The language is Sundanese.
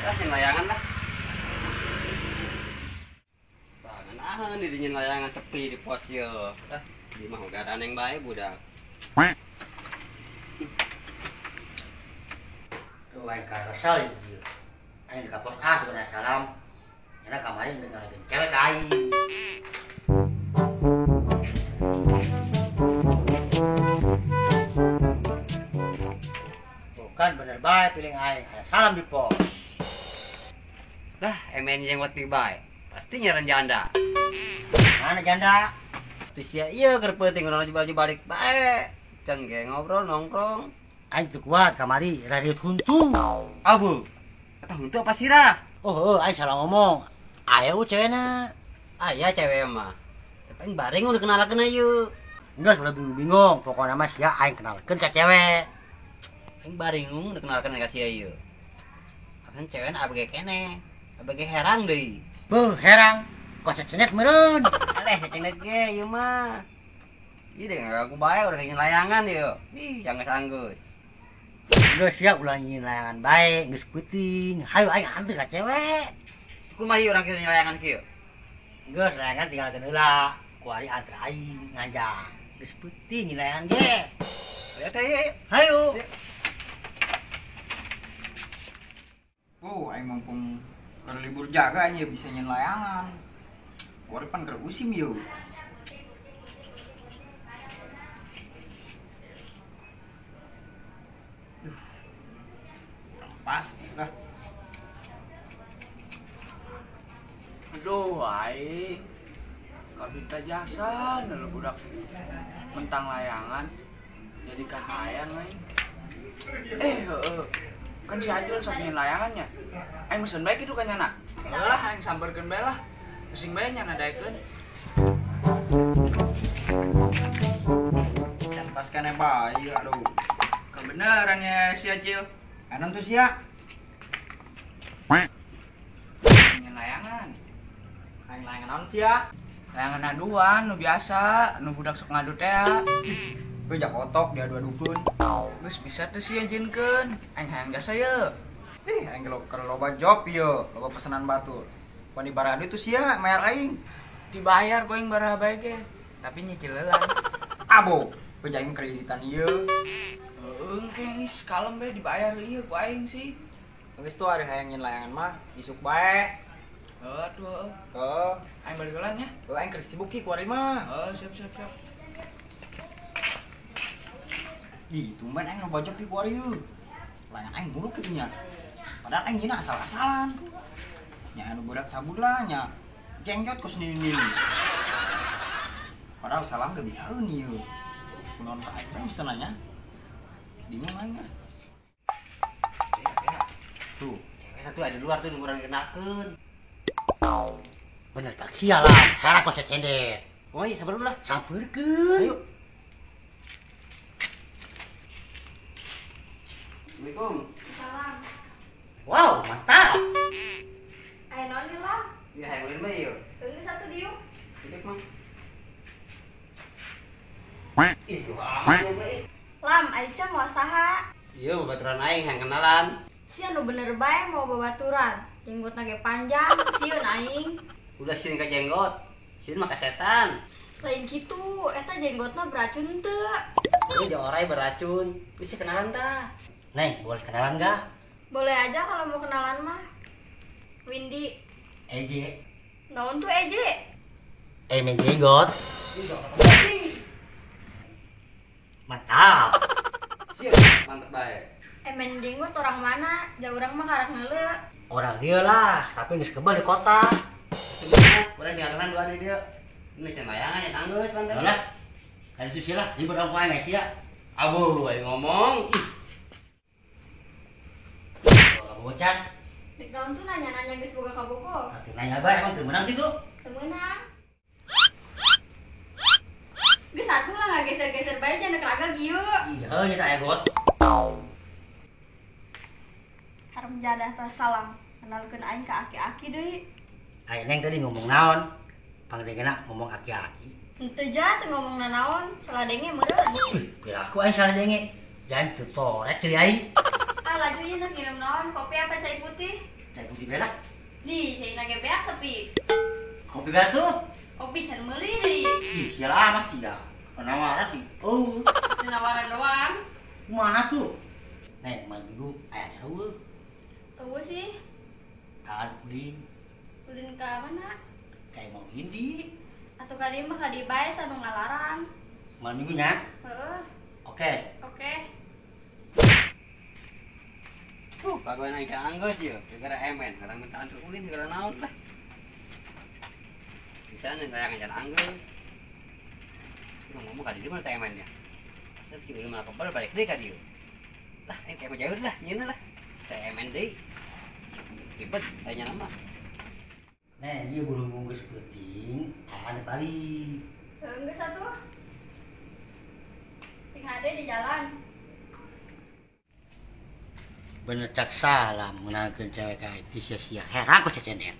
Ah, layangan lah. Ah, di dinya layangan sepi di pos ye. Ah, di mah udah aneh bae budak. Tuh aing karesel ieu. Aing ka pos A sebenarnya salam. Karena kemarin dengerin cewek ka aing. Tuh kan bener bae piling aing. Salam di pos. Lah, emen jenggot pi bae. Pasti nyaran janda. Mana janda? Terus ya iya keur peuting urang baju balik bae. Can ge ngobrol nongkrong. Aing teu kuat kamari rariut huntu. Abu. Eta huntu apa sirah? Oh, aing salah ngomong. Aya cewena. Aya cewek mah. Tapi aing bareng udah kenalkeun ieu. Enggak, sudah bingung. Pokoknya mah sia aing kenalkeun ka cewek. Aing bareng udah kenalkeun ka sia ieu. Kan cewena abg keneh. Abg herang deui. Beuh, herang. Kok cecenet meureun. Aleh cecenet ge ieu mah. Ieu deh aku bae urang nyin layangan ieu. Ih, jangan sanggeus. Geus siap ulah nyin layangan bae, geus peuting. Hayu aing anter ka cewek. Kumaha ieu urang nyin layangan kieu? Geus layangan tinggalkeun heula. Kuari anter aing nganjang. Geus peuting nyin layangan ge. Ayo teh ayo. Hayu. Oh, aing mumpung keur libur jaga aing bisa nyin layangan. Kuari pan keur usim ieu. Pas lah. Aduh, aing kabita jasa nu budak mentang layangan jadi kahayang aing. Heeh. Kan si Acil sok nyin layangannya. Aing mesen bae kitu ka nyana. Lah aing samperkeun bae lah. Pusing bae nyana daekeun. Pas kene bae aduh. Kebenaran ya si Acil. Anon tuh sia. Nyin layangan. Aing layangan naon sia? Layangan aduan nu biasa, nu budak sok ngadu teh. Heuh jakotok diadu-adukeun. Geus bisa teu sia jinkeun. Aing hayang jasa ye. Ih, aing keur loba job ieu, loba pesanan batur. Pan dibaradu tuh sia mayar aing. Dibayar ku aing baraha bae ge, tapi nyicil heula. Abo, heuh aing kreditan ieu. Heeh, geus kalem bae dibayar ieu ku aing sih. Geus tuh ari hayang nyin layangan mah isuk bae. Heuh atuh heuh. Heuh, aing balik heula nya. Heuh aing keur sibuk ki ku ari mah. Heuh, siap siap siap. Ih, tumben aing loba job ki ku ari ieu. Layangan aing muluk kitu nya. Padahal aing nyina asal-asalan. Nya anu berat sabun lah nya. Jenggot ku sendiri. Padahal salam gak bisaeun ieu. Kunaon ka aing bisa nanya. Bingung aing ah. Tuh, cewek satu ada di luar tuh nunggu urang kenalkeun. Bener tak sia lah, herang kok cecendet. Oh iya, sabar dulu lah. Samperkeun. Ayo. Assalamualaikum. Salam. Wow, mantap. Ayo naon ieu lah? Iya, hayang ulin bae ieu. Tunggu satu diuk. Titip mah. Ih, wah. Lam, Aisyah mau saha? Iya, babaturan aing hayang kenalan. Sia nu bener bae mau babaturan. Jenggotna ge panjang, sieun aing. Udah sieun ka jenggot. Sieun mah ka setan. Lain kitu, eta jenggotna beracun teu. Ini jauh orai beracun. Bisa kenalan tah? Neng, boleh kenalan gak? Boleh aja kalau mau kenalan mah. Windy. Eje. Naon tuh Eje? Emen jenggot. Mantap. Siap, mantap bae. Emen jenggot orang mana? Jauh orang mah karak ngeule. Orang dia lah, tapi geus kebal di kota. Sebenarnya urang diarahan dua di dia. Ini can layangan ya tanggeus mantap. Lah. Kan itu sih lah, ribet aku aing sia. Abu, aing ngomong. Ih. Bocah. Dek naon tuh nanya-nanya geus boga kabogoh. Atuh nanya bae emang teu meunang kitu? Teu meunang. Geus atuh lah ngageser-geser bae jangan keraga gieu. Iya, nya aya got. Harum jadah tas salam. Kenalkeun aing ka aki-aki deui. Ai neng tadi ngomong naon? Pangdengena ngomong aki-aki. Henteu ja teu ngomong nanaon, salah denge meureun. Piraku aing salah denge. Jangan teu torek ceuli aing. Ah, laju ieu nak nginum naon, kopi apa cai putih? Cai putih belah. Di, cai nage beak tapi. Kopi beak tuh? Kopi can meuli deui. Ih, sial amat sih ya. Penawaran sih. Oh. Penawaran doang. Kumaha tuh? Neng, malam minggu aya acara eueuh. Eueuh sih. Kawan ulin. Ulin ka mana? Kayak mau hindi. Atuh ka dieu mah ka dieu bae sanu ngalarang. Malam minggu nya? Heeh. Oke. Oke. Pagawe naik ka anggeus ieu, gara emen, gara minta antar ulin, gara naon lah. Bisa nih layangan jalan anggeus. Ngomong ka dieu mah teh emennya. Asal si ulin malah kebal balik deui ka dieu. Lah, aing kayak jauh lah, nyeuna lah. Teh emen deui. Ribet tanya nama. Neng, ieu berhubung geus peuting, aya balik. Geus atuh. Sing hade di jalan. Bener cak salah mengenalkan cewek ka itu sia-sia. Heran ku cecenet.